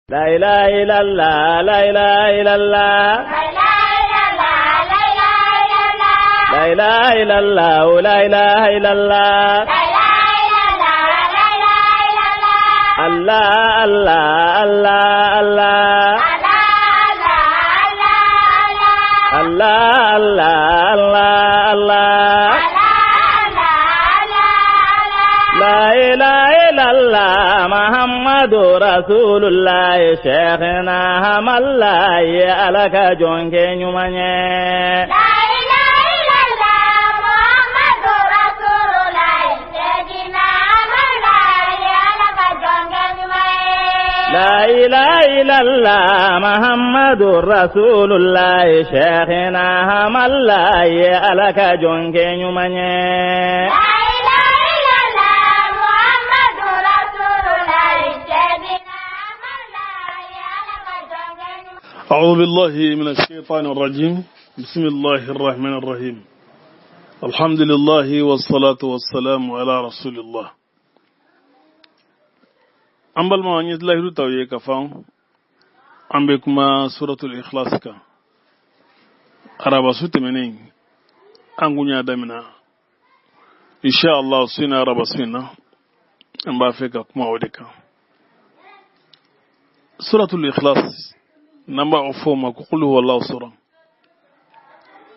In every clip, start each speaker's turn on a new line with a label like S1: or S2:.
S1: La ilaha illallah, la ilaha illallah. La ilaha illallah, la ilaha illallah. Allah, Allah, Allah, Allah. Allah, Allah, Allah, Allah. La ilaha illallah, Muhammadu Rasulullah, Cheikhna Hamalaye, Ala ka jɔnkɛ ɲuman ye.
S2: La ilaha illallah, Muhammadu Rasulullah, Seydina Hamalaye, Ala ka jɔnkɛ ɲuman ye.
S1: La ilaha illallah, Muhammadu Rasulullah, Cheikhna Hamalaye, Ala ka jɔnkɛ ɲuman ye.
S2: La ilaha illallah, Muhammadu Rasulullah, Seydina Hamalaye, Ala ka jɔnkɛ ɲuman ye.
S3: أعوذ بالله من الشيطان الرجيم بسم الله الرحمن الرحيم الحمد لله والصلاة والسلام على رسول الله an balima an ye lahidu taw ye ka fan an bɛ kuma suratul ikhlas kan arabasu tɛmɛnen an kun y'a damina insha Allah su in na arabasu in na an b'a fɛ ka kuma o de kan suratul ikhlas n'an b'a fɔ o ma ko qul huwallahu sura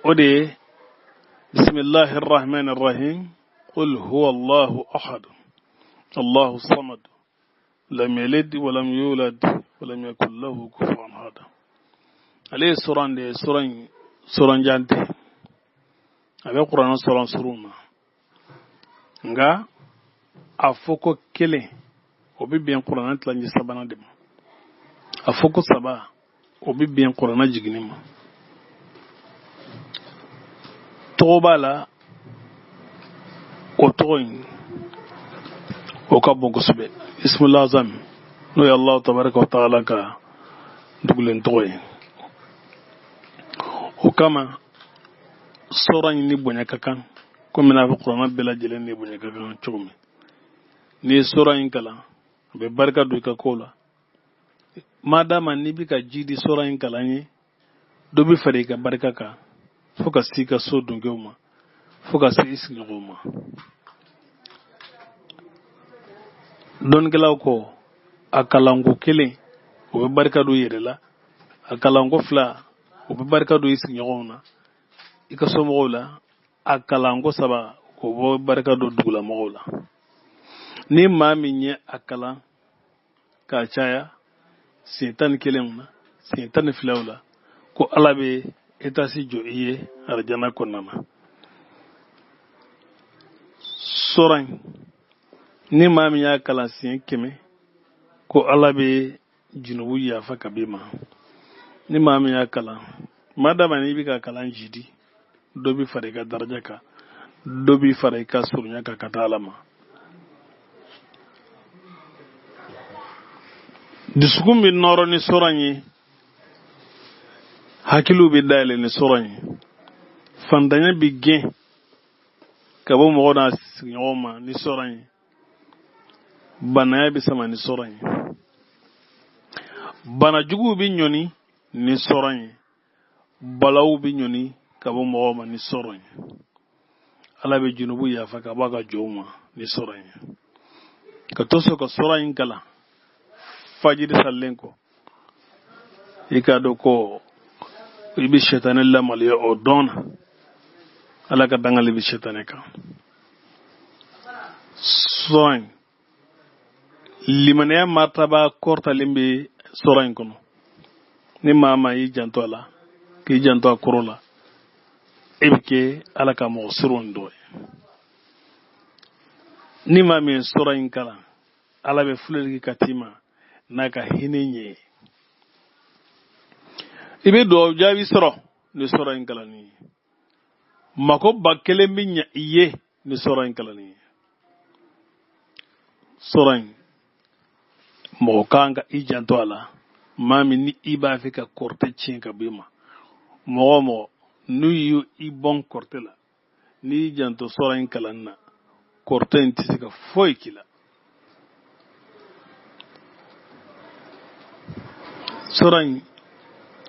S3: o de ye bisimilahi rahmani rahim qul huwallahu ahad allahu samad lam yalid walam yulad walam yakun lahu kufuwan ahad ale ye suran de ye suran in suran jan tɛ a bɛ kuranɛ suran surun na nka a fɔ ko kelen o bɛ bɛn kuranɛ tilancɛ sabanan de ma a fɔ ko saba o bɛ bɛn kuranɛ jiginni ma tɔgɔ b'a la o tɔgɔ in o ka bon kosɛbɛ ismul azam n'o ye alahu tabaraka wa taala ka dugulen tɔgɔ ye o kama sɔrɔ in ni bonya ka kan komi n'a fɔ kuranɛ bɛɛ lajɛlen ni bonya ka kan cogo min n'i ye sɔrɔ in kalan a bɛ barika don i ka ko la madama n'i bɛ ka ji di sɔrɔ in kalan ye dɔ bɛ fara i ka barika kan fo ka se i ka so dunkew ma fo ka se i sigiɲɔgɔnw ma dɔnnikɛlaw ko a kalanko kelen o bɛ barika don i yɛrɛ la a kalanko fila o bɛ barika don i sigiɲɔgɔnw na i ka somɔgɔw la a kalanko saba o bɛ barika don dugulamɔgɔw la ni maa min ye a kalan k'a caya siɲɛ 11 na siɲɛ 12 la ko ala bɛ etasi jɔ i ye arijana kɔnɔna na sɔrɔ in ni maa min y'a kalan siɲɛ 100 ko ala bɛ junubu yafa ka b'i ma ni maa min y'a kalan maa dama n'i bɛ ka kalan jidi dɔ bɛ fara i ka daraja kan dɔ bɛ fara i ka surunya kan ka taa ala ma dusukun bɛ nɔrɔ ni sɔrɔ in ye hakiliw bɛ dayɛlɛ ni sɔrɔ in ye fantanya bɛ gɛn ka bɔ mɔgɔ n'a sigiɲɔgɔn ma ni sɔrɔ in ye banaya bɛ sama ni sɔrɔ in ye bana juguw bɛ ɲɔni ni sɔrɔ in ye balawu bɛ ɲɔni ka bɔ mɔgɔw ma ni sɔrɔ in ye ala bɛ junubu yafa ka bɔ a ka jɔnw ma ni sɔrɔ in ye ka to so ka sɔrɔ in kalan fajiri salen kɔ i k'a dɔn ko i bɛ sɛtanɛ lamaloya o dɔn na ala ka dangali bɛ sɛtanɛ kan sɔrɔ in limaniya martaba kɔrɔtalen bɛ sɔrɔ in kɔnɔ ni maa maa y'i janto a la k'i janto a kɔrɔ la e bɛ kɛ ala ka mɔgɔ surun dɔ ye ni maa min ye sɔrɔ in kalan ala bɛ filɛli ka t'i ma n'a ka hinɛ ɲɛ ye i bɛ dugawu jaabi sɔrɔ ni sɔrɔ in kalanni ye mako 1000 bɛ ɲɛ i ye ni sɔrɔ in kalanni ye sɔrɔ in mɔgɔ kan ka i janto a la maa min ni i b'a fɛ ka kɔrɔtɛ tiɲɛ ka bɔ i ma mɔgɔ o mɔgɔ n'u y'i bɔn kɔrɔtɛ la n'i y'i janto sɔrɔ in kalanni na kɔrɔtɛ in tɛ se ka foyi k'i la. Sura in,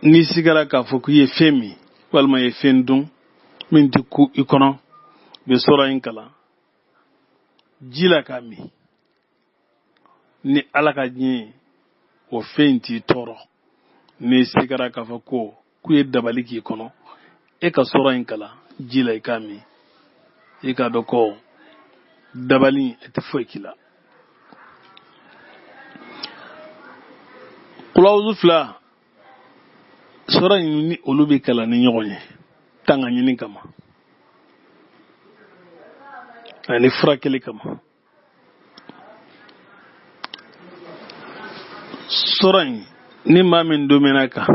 S3: n'i sigara k'a fɔ k'i ye fɛn min walima i ye fɛn dun min tɛ ku i kɔnɔ, i bɛ sura in kalan ji la k'a min. Ni Ala ka diɲɛ ye, o fɛn in t'i tɔɔrɔ. N'i sigara k'a fɔ ko k'u ye dabali k'i kɔnɔ, e ka sura in kalan ji la i k'a min, i k'a dɔn ko dabali in tɛ foyi k'i la. Kulawuzu fila sura in ni olu bɛ kalan ni ɲɔgɔn ye tanga ɲini kama ani furakɛli kama. Sura in ni maa min domina kan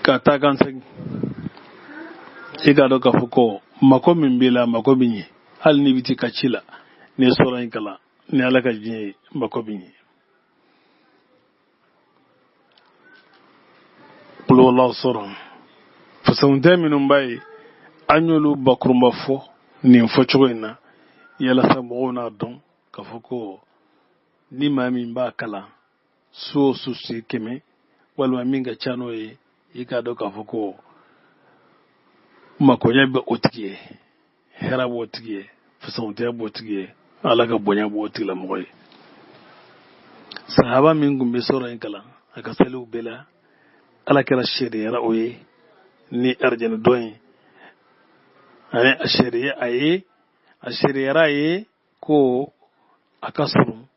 S3: ka taa kan segin, i k'a dɔn k'a fɔ ko mako min b'i la, mako bɛ ɲɛ. Hali n'i bɛ t'i ka ci la, n'i ye sura in kalan, ni Ala ka diɲɛ ye, mako bɛ ɲɛ. Kulowala sɔrɔ fasakuntɛ minnu b'a ye, an y'olu bakurunba fɔ nin fɔcogo in na yalasa mɔgɔw n'a dɔn k'a fɔ ko ni maa min b'a kalan su o su siɲɛ 100 walima min ka ca n'o ye, i k'a dɔn k'a fɔ ko makoɲɛ bɛ o tigi ye, hɛrɛ b'o tigi ye, fasakuntɛya b'o tigi ye, Ala ka bonya b'o tigilamɔgɔ ye. Sahaba min tun bɛ sɔrɔ in kalan a ka seliw bɛɛ la, Ala kɛra seereyara o ye ni arijɛnɛ dɔn ye, ani a seereya a ye, a seereyara a ye ko a ka surun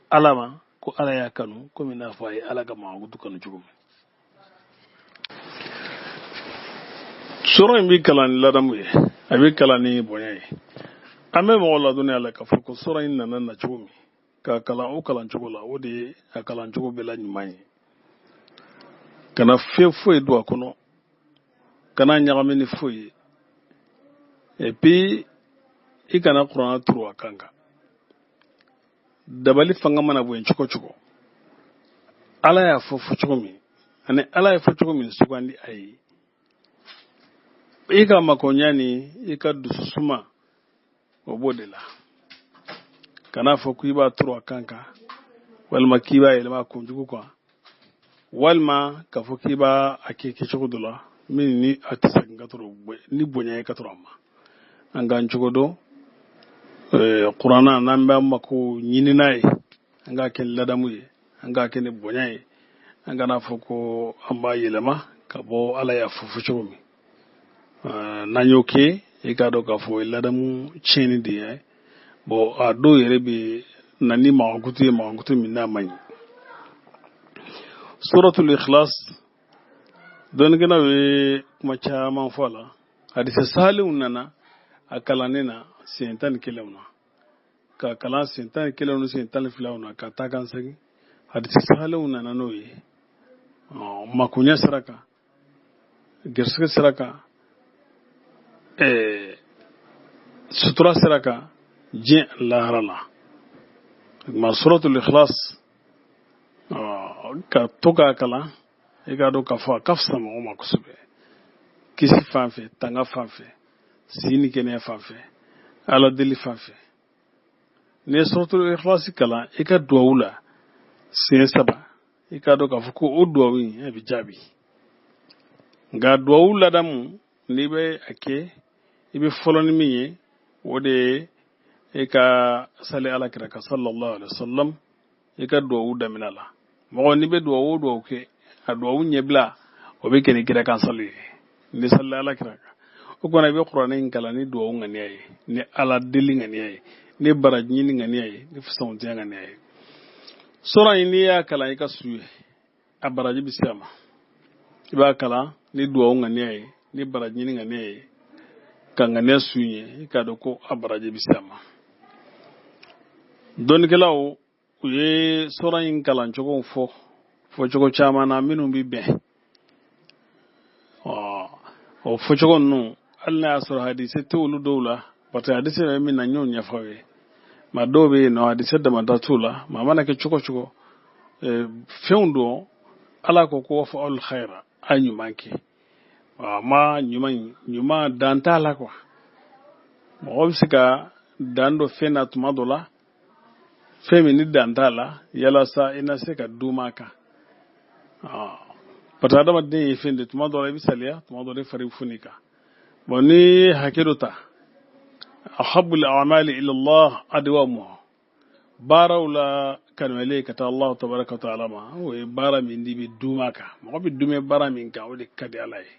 S3: Ala ma, ko Ala y'a kanu komi n'a fɔ a ye Ala ka mankutu kanu cogo min. Sura in bɛ kalan ni ladamu ye, a bɛ kalan ni bonya ye. An bɛ mɔgɔw ladɔnniya la k'a fɔ ko sura in nana na cogo min, k'a kalan o kalan cogo la, o de ye a kalan cogo bɛɛ la ɲuman ye. Kana fɛn foyi don a kɔnɔ, kana ɲagami ni foyi ye. Et puis i kana kuranɛ turu a kan kan. Dabali fanga mana bonya cogo o cogo, Ala y'a fɔ fɔ cogo min ani Ala ye fɔ cogo min sugandi a ye, i ka makoɲa ni i ka dususuma o b'o de la. Kana fɔ k'i b'a turu a kan kan, walima k'i b'a yɛlɛma a kunjugu kan, walima k'a fɔ k'i b'a a kɛ kɛcogo dɔ la min ni a tɛ segin ka tɔrɔ ni bonya ye ka tɔrɔ a ma. An k'an cogo dɔn, kuranna n'an b'an mako ɲini n'a ye, an k'a kɛ ni ladamu ye, an k'a kɛ ni bonya ye, an kana fɔ ko an b'a yɛlɛma ka bɔ Ala y'a fɔ fɔ cogo min. N'an y'o kɛ, i k'a dɔn k'a fɔ o ye ladamu tiɲɛni de ye. Bon, a dɔw yɛrɛ bɛ na ni mankutu ye, mankutu min n'a man ɲi. Suratul Ikhlas, dɔnnikɛlaw ye kuma caman fɔ a la. Hadisa sahalenw nana a kalannen na siɲɛ 11 na, ka kalan siɲɛ 11 ni siɲɛ 12 na ka taa kan segin. Hadisa sahalenw nana n'o ye makoɲɛ sira kan, garisigɛ sira kan, sutura sira kan, diɲɛ lahara la. Ma Suratul Ikhlas ka to k'a kalan, i k'a dɔn k'a fɔ a ka fisa mɔgɔ ma kosɛbɛ, kisi fan fɛ, tanga fan fɛ, si ni kɛnɛya fan fɛ, Ala deli fan fɛ. N'i ye Suratul Ikhlas kalan i ka duwawu la siɲɛ 3, i k'a dɔn k'a fɔ ko o duwawu in a bɛ jaabi. Nka duwawu ladamu, n'i bɛ a kɛ, i bɛ fɔlɔ ni min ye, o de ye i ka sali Ala kira kan sallallahu alaihi wasallam, i ka duwawu daminɛ la. Mɔgɔ n'i bɛ duwawu o duwawu kɛ, a duwawu ɲɛbila o bɛ kɛ ni kira kan sali ye. N'i sali Ala kira kan, o kɔnɔ i bɛ kuranɛ in kalan ni duwawu ŋaniya ye, ni Ala deli ŋaniya ye, ni baraji ɲini ŋaniya ye, ni fisamantiya ŋaniya ye. Sura in n'i y'a kalan i ka su ye, a baraji bɛ se a ma. I b'a kalan ni duwawu ŋaniya ye, ni baraji ɲini ŋaniya ye, ka ŋaniya su ye, i k'a dɔn ko a baraji bɛ se a ma. Dɔnnikɛlaw u ye sura in kalancogo fɔ fɔcogo caman na minnu bɛ bɛn. O fɔcogo ninnu, hali n'a y'a sɔrɔ hadise tɛ olu dɔw la, parce que hadise bɛ min na n y'o ɲɛfɔ aw ye. Maa dɔw bɛ yen nɔ, hadise damada t'u la, maa mana kɛ cogo o cogo, fɛnw don, Ala ko ko waf'alul khayra, a ye ɲuman kɛ. A ma ɲuman, ɲuman dan t'a la quoi. Mɔgɔ bɛ se ka dan dɔ fɛn na tuma dɔ la, Fɛn min ni dan t'a la, yalasa i na se ka duuma a kan. Parce que adamaden ye fɛn de, tuma dɔ la i bɛ saliya, tuma dɔ la i fari bɛ foni kan. Bon, n'i ye hakɛ dɔ ta, ahabul amali ila Allah adwamuha, baaraw la kanumɛlen ka taa Allahu tabaraka wa taala ma, o ye baara min di bɛ duuma kan. Mɔgɔ bɛ duumɛ baara min kan, o de ka di Ala ye.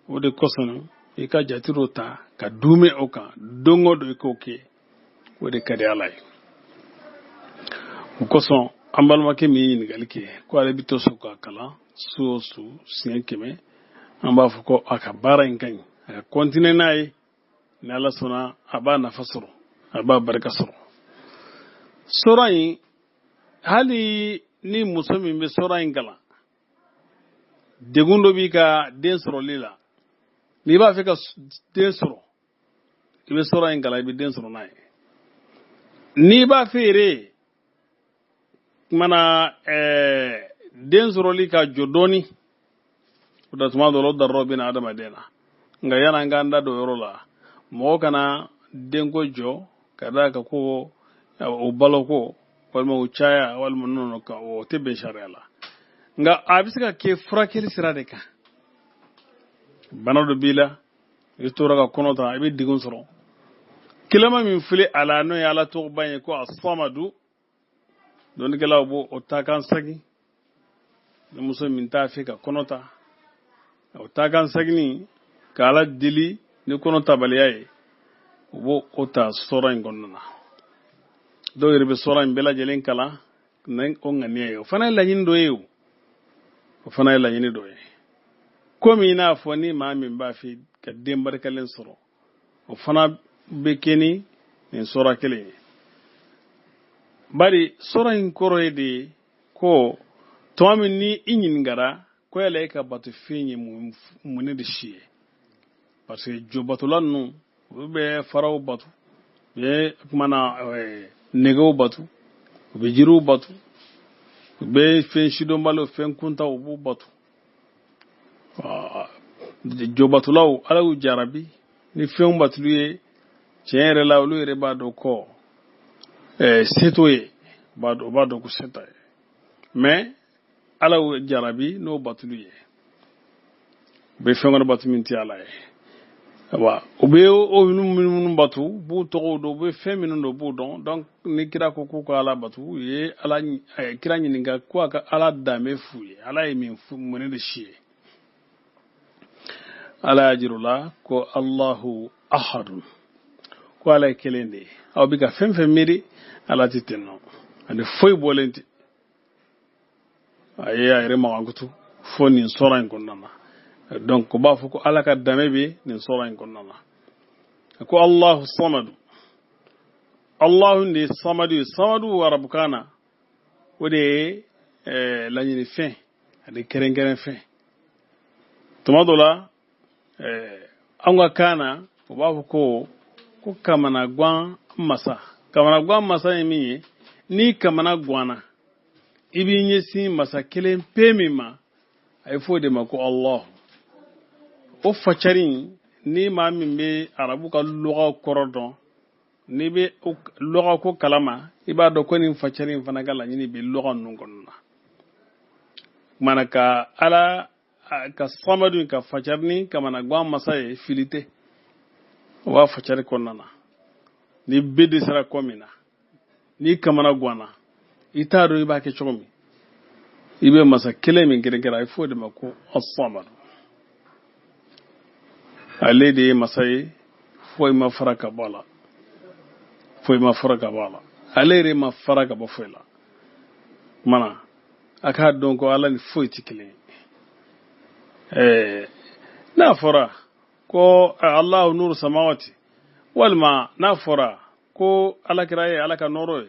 S3: O de kosɔn i ka jate dɔ ta ka duumɛ o kan don o don, i k'o kɛ, o de ka di Ala ye. O kosɔn an balimakɛ min ye ɲininkali kɛ ko ale bɛ to so k'a kalan su o su siɲɛ 100, an b'a fɔ ko a ka baara in ka ɲi, a ka kɔntine n'a ye. Ni Ala sɔnna, a b'a nafa sɔrɔ, a b'a barika sɔrɔ. Sura in, hali ni muso min bɛ sura in kalan, degun dɔ b'i ka den sɔrɔli la, n'i b'a fɛ ka den sɔrɔ, i bɛ sura in kalan, i bɛ den sɔrɔ n'a ye. N'i b'a fɛ yɛrɛ kumana den sɔrɔli ka jɔ dɔɔni, o da tuma dɔ la o darɔrɔ bɛ na adamaden na. Nka yan'an k'an da don o yɔrɔ la, mɔgɔ kana denko jɔ ka d'a kan ko o baloko walima o caya walima nɔnɔ kan, o tɛ bɛn sariya la. Nka a bɛ se ka kɛ furakɛli sira de kan. Bana dɔ b'i la, i tora ka kɔnɔ ta, i bɛ degun sɔrɔ. Kelema min filɛ a la, n'o ye Ala tɔgɔba ye ko Asamadu, dɔnnikɛlaw b'o o ta kan segin. Ni muso min t'a fɛ ka kɔnɔ ta, o ta kan seginni ka Ala deli ni kɔnɔ tabaliya ye, u b'o o ta sɔrɔ in kɔnɔna na. Dɔw yɛrɛ bɛ sɔrɔ in bɛɛ lajɛlen kalan ni o ŋaniya ye. O fana ye laɲini dɔ ye, o o fana ye laɲini dɔ ye. Komi i n'a fɔ ni maa min b'a fɛ ka den barikalen sɔrɔ, o fana bɛ kɛ ni nin sɔrɔ kelen ye. Bari sɔrɔ in kɔrɔ ye de ko tuma min ni i ɲininkara ko yala e ka bato fɛn ye mun ne de si ye, parce que jobatola ninnu, olu bɛ faraw bato, u bɛ kumana nɛgɛw bato, u bɛ jiriw bato, u bɛ fɛn sidɔnbaliw, fɛn kuntaw, u b'u bato. Jobatolaw, Ala y'u jarabi ni fɛnw batoli ye. Tiɲɛ yɛrɛ la, olu yɛrɛ b'a dɔn ko se t'o ye, u b'a dɔn ko se t'a ye, mais Ala y'u jarabi n'o batoli ye. U bɛ fɛn wɛrɛ bato min tɛ Ala ye. Awa, u bɛ o minnu bato, u b'u tɔgɔw dɔn, u bɛ fɛn minnu dɔn, u b'u dɔn. Donc ni kira ko k'u ka Ala bato, u ye Ala kira ɲininka ko a ka Ala danbe f'u ye, Ala ye min mun de si ye. Ala y'a jira u la ko Allahu ahadun, ko Ala ye kelen de ye. Aw bɛ ka fɛn fɛn miiri, Ala tɛ ten nɔ, ani foyi bɔlen tɛ. A ye a yɛrɛ magankutu fo nin sɔrɔ in kɔnɔna na. Donc o b'a fɔ ko Ala ka danbe bɛ nin sɔrɔ in kɔnɔna na, ko Allahu samadu. Allahu de ye samadu ye. Samadu arabukan na, o de ye laɲinifɛn ani kɛrɛnkɛrɛnfɛn. Tuma dɔ la, an ka kan na, u b'a fɔ ko kamanagan masa. Kamanagan masa ye min ye, n'i kamana ganna, i b'i ɲɛsin masa kelen pe min ma, a ye fɔ o de ma ko Allahu. O facari, ni maa min bɛ arabu ka lɔgɔ kɔrɔ dɔn, n'i bɛ lɔgɔ ko kalama, i b'a dɔn ko nin facari in fana ka laɲini bɛ lɔgɔ ninnu kɔnɔna na. Kumana ka Ala ka samadu ka facari ni kamanagan masa ye, fili tɛ o b'a facari kɔnɔna na. Ni bɛɛ dɛsɛra ko min na, n'i kamana ganna, i t'a dɔn i b'a kɛ cogo min, i bɛ masa kelen min kɛrɛnkɛrɛn, a ye fɔ o de ma ko asamadu. Ale de ye masa ye, foyi ma fara ka bɔ a la, foyi ma fara ka bɔ a la, ale yɛrɛ ma fara ka bɔ foyi la. Kumana a k'a dɔn ko Ala ni foyi tɛ kelen ye. N'a fɔra ko Allahu nuru samawati, walima n'a fɔra ko Ala kira ye Ala ka nɔɔrɔ ye,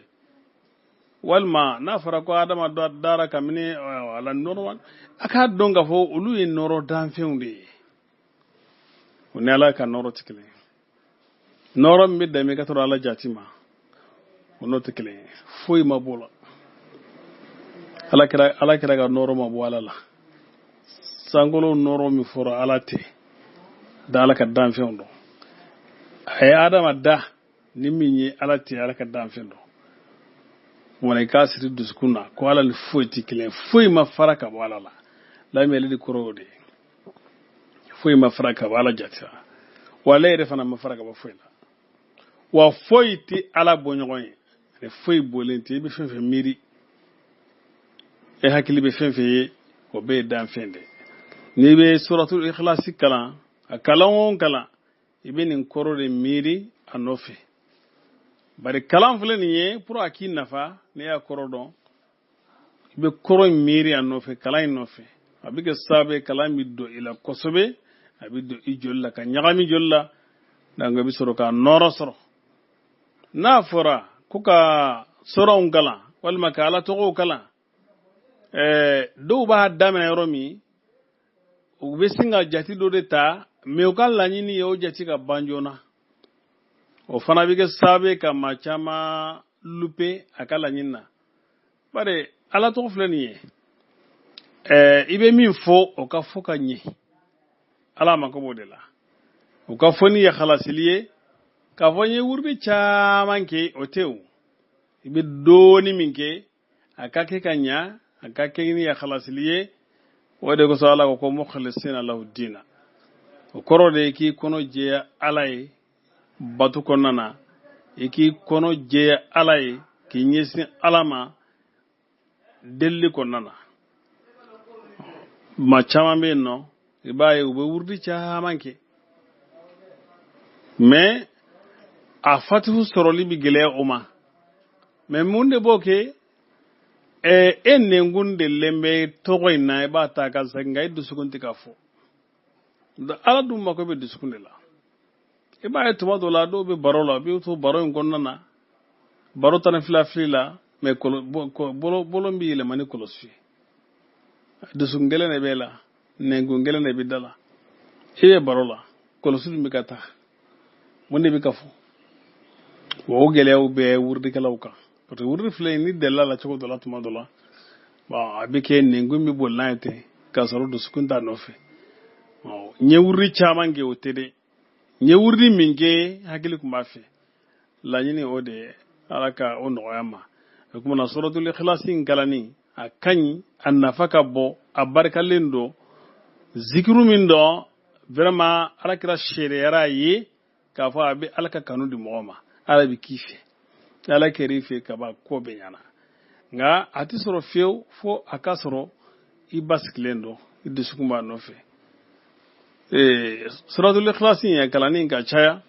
S3: walima n'a fɔra ko Adama dara kabini Ala nɔɔrɔ, a k'a dɔn k'a fɔ olu ye nɔɔrɔ danfɛnw de ye, o ni Ala ka nɔɔrɔ tɛ kelen ye. Nɔɔrɔ min bɛ dɛmɛ ka tɔrɔ Ala jati ma, o n'o tɛ kelen ye, foyi ma b'o la. Ala kira ka nɔɔrɔ ma bɔ Ala la. Sankolo nɔɔrɔ min fɔra, Ala tɛ da Ala ka danfɛnw dɔn. A ye Adama da ni min ye, Ala tɛ Ala ka danfɛn dɔn. Wala i k'a siri dusukun na ko Ala ni foyi tɛ kelen, foyi ma fara ka bɔ Ala la. Lam yalidi kɔrɔ o de ye, foyi ma fara ka bɔ Ala jati la, wa ale yɛrɛ fana ma fara ka bɔ foyi la, wa foyi tɛ Ala bɔ ɲɔgɔn ye, ani foyi bɔlen tɛ. I bɛ fɛn fɛn miiri, e hakili bɛ fɛn fɛn ye, o bɛɛ ye danfɛn de ye. N'i bɛ suratul ikhlasi kalan, a kalan o kalan, i bɛ nin kɔrɔ de miiri a nɔfɛ. Bari kalan filɛ nin ye pour a k'i nafa, n'i y'a kɔrɔ dɔn, i bɛ kɔrɔ in miiri a nɔfɛ, kalan in nɔfɛ. A bɛ kɛ sababu ye kalan bɛ don i la kosɛbɛ, a bɛ don i joli la ka ɲagami joli la, donc i bɛ sɔrɔ ka nɔrɔ sɔrɔ. N'a fɔra ko ka sɔrɔw kalan walima ka Ala tɔgɔw kalan, dɔw b'a daminɛ yɔrɔ min, u bɛ sin ka jate dɔ de ta, mais u ka laɲini ye o jate ka ban joona. O fana bɛ kɛ sababu ye ka maa caman lupe a ka laɲini na. Bari Ala tɔgɔ filɛ nin ye, i bɛ min fɔ, o ka fɔ ka ɲɛ, Ala mako b'o de la. O ka fɔ ni ye halasili ye, k'a fɔ n ye wurudi caman kɛ, o tɛ o. I bɛ dɔɔni min kɛ, a ka kɛ ka ɲa, a ka kɛ ni ye halasili ye. O de kosɔn Ala ko ko mukhlisina lahu dina. O kɔrɔ de ye k'i kɔnɔ jɛya Ala ye bato kɔnɔna na, i k'i kɔnɔ jɛya Ala ye k'i ɲɛsin Ala ma delili kɔnɔna na. Maa caman bɛ yen nɔ, i b'a ye u bɛ wurudi caman kɛ, mais a fatihu sɔrɔli bɛ gɛlɛya o ma. Mais mun de b'o kɛ? E nɛnkun delilen bɛ tɔgɔ in na, i b'a ta ka segin, nka i dusukun tɛ ka fɔ. Ala dun mako bɛ dusukun de la. I b'a ye tuma dɔ la, dɔw bɛ baro la, u bɛ to baro in kɔnɔna na, baro tan ni fila fili la, mais bolo bolo bɛ yɛlɛma ni kɔlɔsi ye. Dusukun kelen de b'e la, nɛnkun kelen de bɛ da la, e bɛ baro la, kɔlɔsi dun bɛ ka taa, mun de bɛ ka fɔ? Wa o gɛlɛyaw bɛ wurudikɛlaw kan, parce que wurudi filɛ nin, ni delila la cogo dɔ la, tuma dɔ la, bon, a bɛ kɛ nɛnkun bɛ boli n'a ye ten, k'a sɔrɔ dusukun t'a nɔfɛ. N ye wurudi caman kɛ, o tɛ dɛ. N ye wurudi min kɛ, hakili tun b'a fɛ. Laɲini o de ye, Ala ka o nɔgɔya ma. O tuma na, suratul ikhlasi in kalanni a ka ɲi, a nafa ka bon, a barikalen don. Zikiru min dɔn, vraiment, Ala kira seereyara a ye k'a fɔ a bɛ Ala ka kanu di mɔgɔ ma, Ala bɛ k'i fɛ, Ala kɛr'i fɛ ka ban, ko bɛɛ ɲɛna. Nka a tɛ sɔrɔ fiyewu fo a ka sɔrɔ i basigilen don, i dusukun b'a nɔfɛ. Suratul ikhlasi in kalanni ka caya,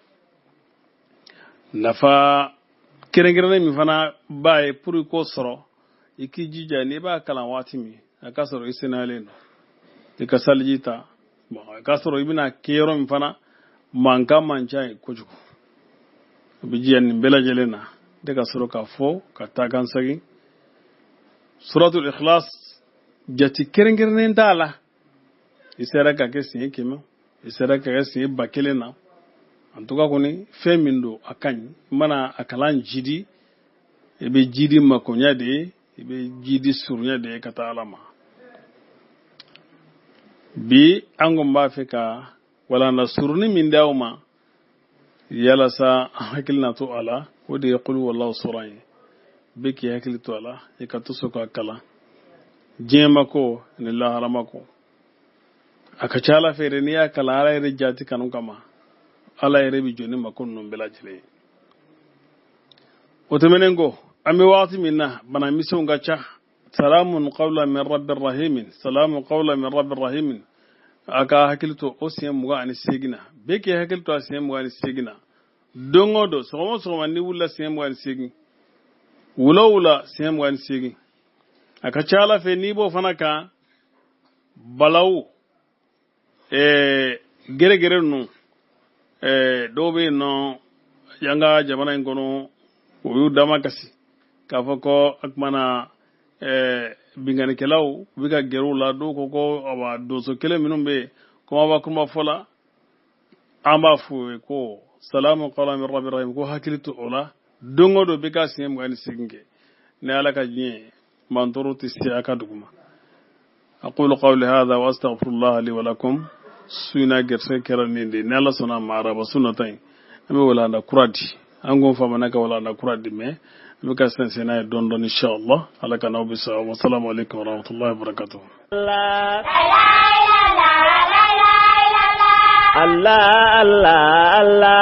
S3: nafa kɛrɛnkɛrɛnnen min fana b'a ye, pour i k'o sɔrɔ, i k'i jija, n'i b'a kalan waati min, a ka sɔrɔ i senayalen don, i ka saliji ta. Bon, a ka sɔrɔ i bɛna kɛ yɔrɔ min fana, mankan man ca yen kojugu. A bɛ jija nin bɛɛ lajɛlen na de ka sɔrɔ k'a fɔ ka taa kan segin. Suratul ikhlas, jate kɛrɛnkɛrɛnnen t'a la. I sera ka kɛ siɲɛ 100, i sera ka kɛ siɲɛ 1000 na, en tout cas kɔni, fɛn min don, a ka ɲi. I mana a kalan jidi, i bɛ jidi makoɲɛ de ye, i bɛ jidi surunya de ye ka taa Ala ma. Bi an kɔni b'a fɛ ka walanda surunin min d'aw ma, yalasa an hakili na to a la, o de ye qul wallahu sura ye. Bɛɛ k'i hakili to a la, i ka to so k'a kalan, diɲɛ mako ni lahara mako. A ka ca Ala fɛ yɛrɛ, n'i y'a kalan Ala yɛrɛ jati kanu kama, Ala yɛrɛ bɛ jɔ ni mako ninnu bɛɛ lajɛlen ye. O tɛmɛnen kɔ, an bɛ wagati min na, bana misɛnw ka ca. Salamun qawla min rabbir rahimin, salamun qawla min rabbir rahimin, a ka hakili to o siɲɛ 28 na. Bɛɛ k'i hakili to a siɲɛ 28 na, don o don, sɔgɔma o sɔgɔma, n'i wulila, siɲɛ 28, wula o wula, siɲɛ 28. A ka ca Ala fɛ, n'i b'o fana kan, balawu gɛrɛgɛrɛ ninnu, dɔw bɛ yen nɔ yan ka jamana in kɔnɔ, o y'u dama kasi k'a fɔ ko a tuma na binkannikɛlaw u bɛ ka gɛrɛ u la. Dɔw ko ko awa, donso kelen minnu bɛ yen, kumaba kuma fɔ la, an b'a f'u ye ko salamu qawlan min rabbir rahim, ko hakili to o la, don o don bɛ ka siɲɛ 28 kɛ. Ni Ala ka diɲɛ ye, mantɔɔrɔ tɛ se a ka dugu ma. Aqulu qawli hadha wa astaghfirullah li wa lakum. Su in na gɛrɛsɛgɛ kɛra nin de. Ni Ala sɔnna a ma, araba su nata in, an bɛ walanda kura di. An kun famana ka walanda kura di, mais an bɛ ka sɛnsɛn n'a ye dɔɔni dɔɔni, inshallah. Ala ka n'aw bɛ sa. Wasalamu alaikum warahmatullahi wabarakatuh.
S1: Allah, Allah, Allah.